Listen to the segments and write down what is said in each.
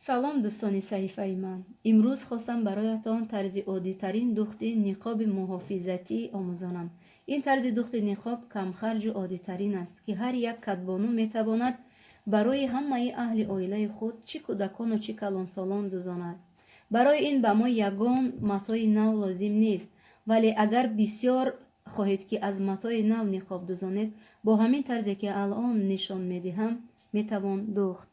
Салом, дӯстони саҳифаи ман. Имрӯз хостам бароятон тарзи оддитарин духти ниқоби муҳофизатӣ омӯзонам. Ин тарзи духти ниқоб камхарҷу оддитарин аст, ки ҳар як кадбону метавонад барои ҳамаи аҳли оилаи худ, чӣ кӯдакону чӣ калонсолон, дузонад. Барои ин ба мо ягон матои нав лозим нест, вале агар бисёр хоҳед, ки аз матои нав ниқоб дузонед, бо ҳамин тарзе, ки алон нишон медиҳам, метавон духт.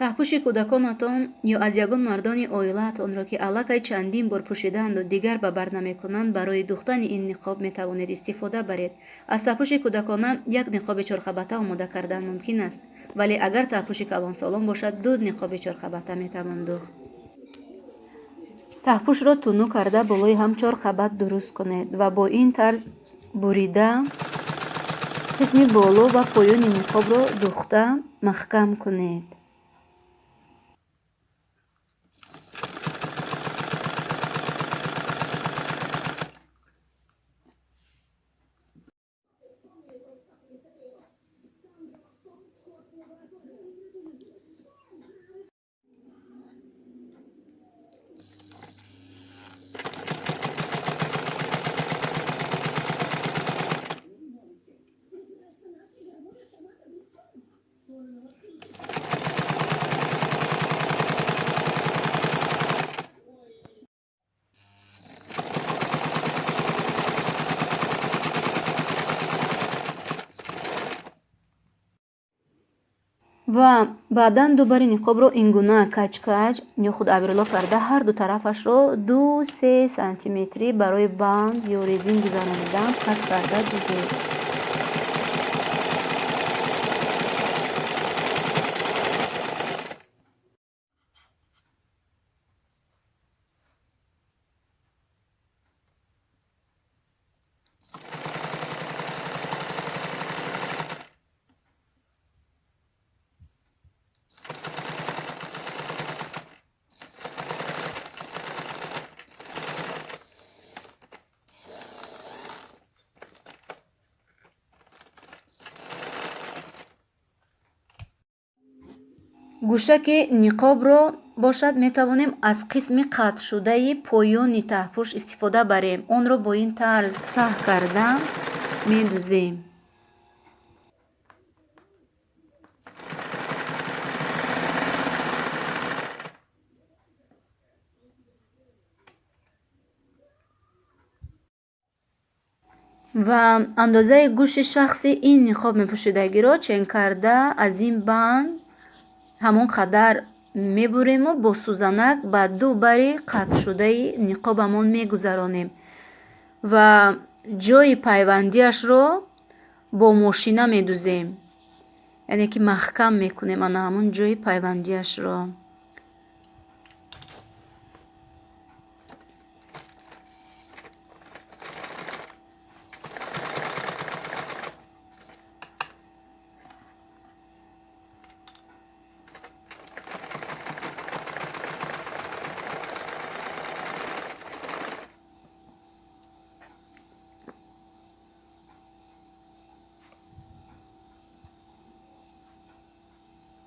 Таҳпӯши кӯдаконатон ё аз ягон мардони оилаатонро, ки аллакай чандин бор пӯшидаанду дигар ба бар намекунанд, барои духтани ин ниқоб метавонед истифода баред. Аз таҳпӯши кӯдакона як ниқоби чорқабата омода кардан мумкин аст, вале агар таҳпӯши калонсолон бошад, ду ниқоби чорқабата метавон духт. Таҳпӯшро тунук карда болои ҳам чор қабат дуруст кунед ва бо ин тарз бурида қисми боло ва поёни ниқобро духта маҳкам кунед. Ва баъдан ду бари ниқобро ин гуна каҷ-каҷ ё худ оверлок карда, ҳар ду тарафашро 2-3 сантиметрӣ барои банд ё резин гузаронидан каҷ карда дузед. Гӯшаки ниқобро бошад, метавонем аз қисми қатъшудаи поёни таҳпӯш истифода барем. Онро бо ин тарз таҳ карда медузем. Ва андозаи гӯши шахси ин ниқоб мепӯшидагиро чен карда, аз ин банд ҳамон қадар мебурему бо сӯзанак ба ду бари қатъшудаи ниқобамон мегузаронем ва ҷои пайвандиашро бо мошина медузем, яъне ки маҳкам мекунем ана ҳамон ҷои пайвандиашро.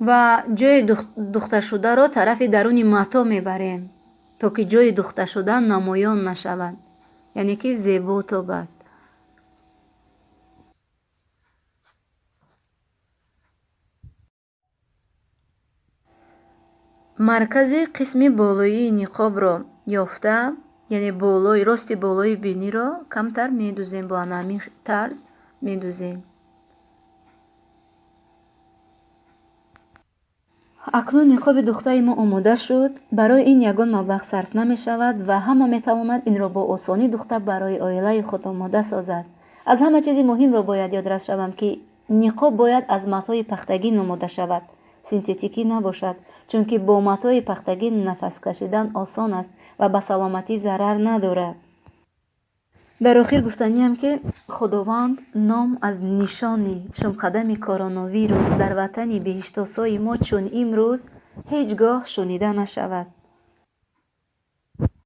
Ва ҷои духташударо тарафи даруни мато мебарем, то ки ҷои духташуда намоён нашавад, яъне ки зебо тобад. Маркази қисми болоии ниқобро ёфта, яъне болои рости болои биниро камтар медузем, бо ана ҳамин тарз медузем. Акнун ниқоби духтаи мо омода шуд. Барои ин ягон маблағ сарф намешавад ва ҳама метавонад инро бо осонӣ духта барои оилаи худ омода созад. Аз ҳама чизи муҳимро бояд ёдрас шавам, ки ниқоб бояд аз матои пахтагин омода шавад, синтетикӣ набошад, чунки бо матои пахтагин нафас кашидан осон аст ва ба саломатӣ зарар надорад. Дар охир гуфтаниям, ки Худованд ном аз нишони шумқадами коронавирус дар ватани биҳиштосои мо чун имрӯз ҳеҷ гоҳ шунида нашавад.